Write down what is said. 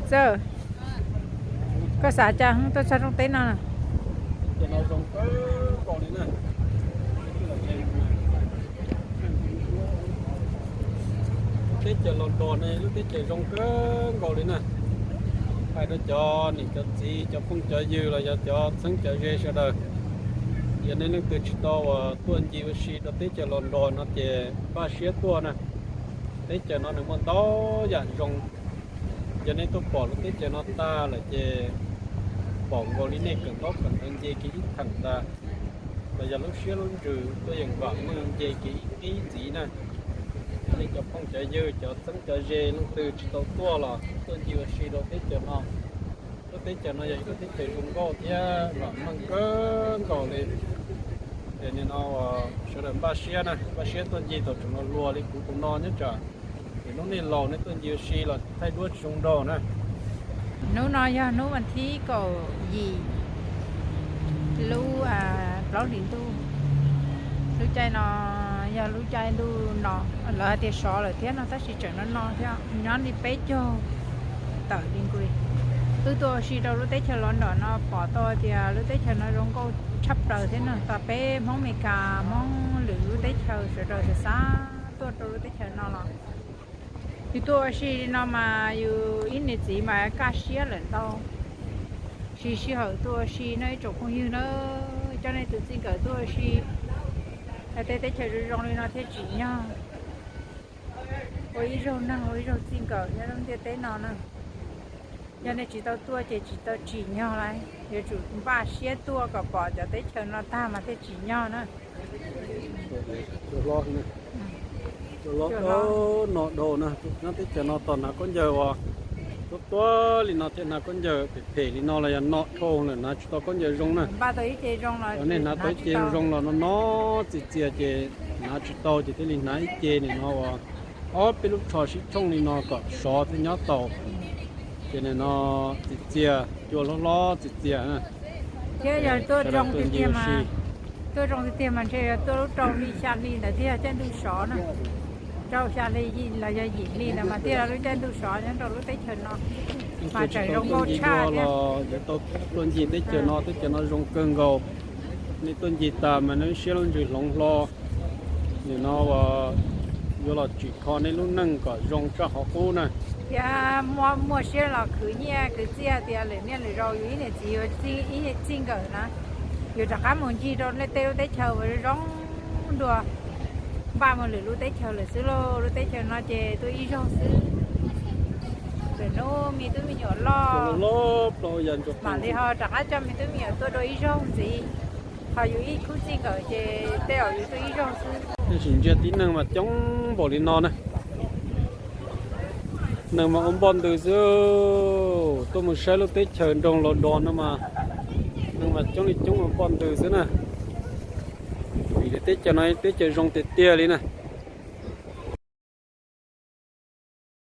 Txawj, koj xav cas tuaj txog rooj teb no? Teb chaws Los Dos ne lub teb chaws zoo kawg nkaus li na. Hais rau cov niam cov txiv, cov phooj cov ywg los yog cov txheeb cov ze sawv daws, yog nej leej twg tsis tau uas tuaj ncig ua si rau teb chaws Los Dos no ces npaj siab tuaj na. Teb chaws no nws muaj ntau yam zoo. Yog nej tuaj pom lub teb chaws no tag lawm ces pom nkaus li nej kawm ntaub kawm ntawv nce kiag ib theem ntag, los yog lub siab lub ntsws tuaj yeem vam meej nce kiag ib qib ntxiv na. Nej cov phooj cov ywg, cov txheeb cov ze leej twg tsis tau tuaj los tuaj ncig ua si rau teb chaws no. Lub teb chaws no yog ib lub teb chaws zoo nkauj thiab vam meej kawg nkaus li. Ces nim no sawv daws npaj siab na, npaj siab tuaj ncig thaum tseem los hluas li kuv tus no nyob tsam, ces hnub nej laus nej tuaj ncig ua si los thaij duab tsis zoo nraug na. Hnub no yog hnub vas thib kaum yim lub plaub hlis ntuj. Lub caij no yog lub caij ntuj no, lawv hais tias sov lawm thiab no tab sis tseem no no thiab, nyob li peb caug tawm li nkaus li. Wb tuaj ua si rau lub teb chaws Los Dos no pom tau tias lub teb chaws no zoo nkauj tshaj plaws thiab no. Tau peb Hmoob Amelikas, Hmoob lwm lub teb chaws sawv daws xav xav tuaj rau lub teb chaws no los yus tuaj ua si li no mas yus ib niam txiv mas kaj siab lawm ntau. Siv sij hawm tuaj ua si no ib tsoom phooj ywg na, coj nej tus txij nkawm tuaj ua si. Hais tej teb chaws zoo zoo li no thiaj tsim nyog ua ib zaug neeg ua ib zaug txij nkawm nyob lub ntiaj teb no na. Yog nej tsis tau tuaj ces tsis tau tsim nyog lauj, yuav tsum npaj siab tuaj kom pom cov teb chaws no tag mas thiaj tsim nyog na. Cua hlob no dhau na, nyob teb chaws no tos hnav khaub ncaws uas tuab tuab li no thiab hnav khaub ncaws phem phem li no los yog no dhau lawm hnav tsis tau khaub ncaws zoo na. Nej hnav tau ib ce zoo los no no txias txias ces hnav tsis tau ces thiaj li hnav ib ce nim no uas ob peb lub tsho sib tshooj li no kom sov thiaj nyob tau. Ces nim no txias txias, cua hlob hlob txias txias na. Thiab yog tuaj zoo tiag tiag mas, tuaj zoo tiag tiag mas ntshe yog tuaj lub rau hli xya hli ntawd thiaj yog caij ntuj sov na. Rau xya hli los yog yim hli ntawd mas thiaj yog lub caij ntuj sov nyob rau lub teb chaws no. Mas tseem zoo nkauj tshaj thiab. Yuav tau tuaj ncig teb chaws no, teb chaws no zoo kawg nkaus. Nej tuaj ncig tas mas nej siab lub ntsws hloov hlo. Nim no uas yuav los tsim kho nej lub neej kom zoo tshaj qhov qub na. Thiab muaj siab los khwv nyiaj khwv txiaj tias lwm niaj lwm zaus yus ib niam txiv yuav txij nkawm na, yus rov qab mus ncig rau tej lub teb chaws uas zoo dua, npaj mus lwm lub teb chaws lawm xwb lauj. Lub teb chaws no ces tuaj ib zaug xwb. Lwm hnub me tub me nyuam loj mam li ho rov qab coj me tub me nyuam tuaj dua ib zaug ntxiv. Ho yus ib khub txij nkawm ces tej zaum yus tuaj ib zaug xwb. Tiam sis ntsia tib neeg mas coob npaum li no na. Neeg mas ua npoj ntws xwb. Tuaj mus saib lub teb chaws nroog Los Dos no mas neeg mas coob li coob ua npoj ntws xwb na. Vim teb chaws no teb chaws zoo tiag tiag li na.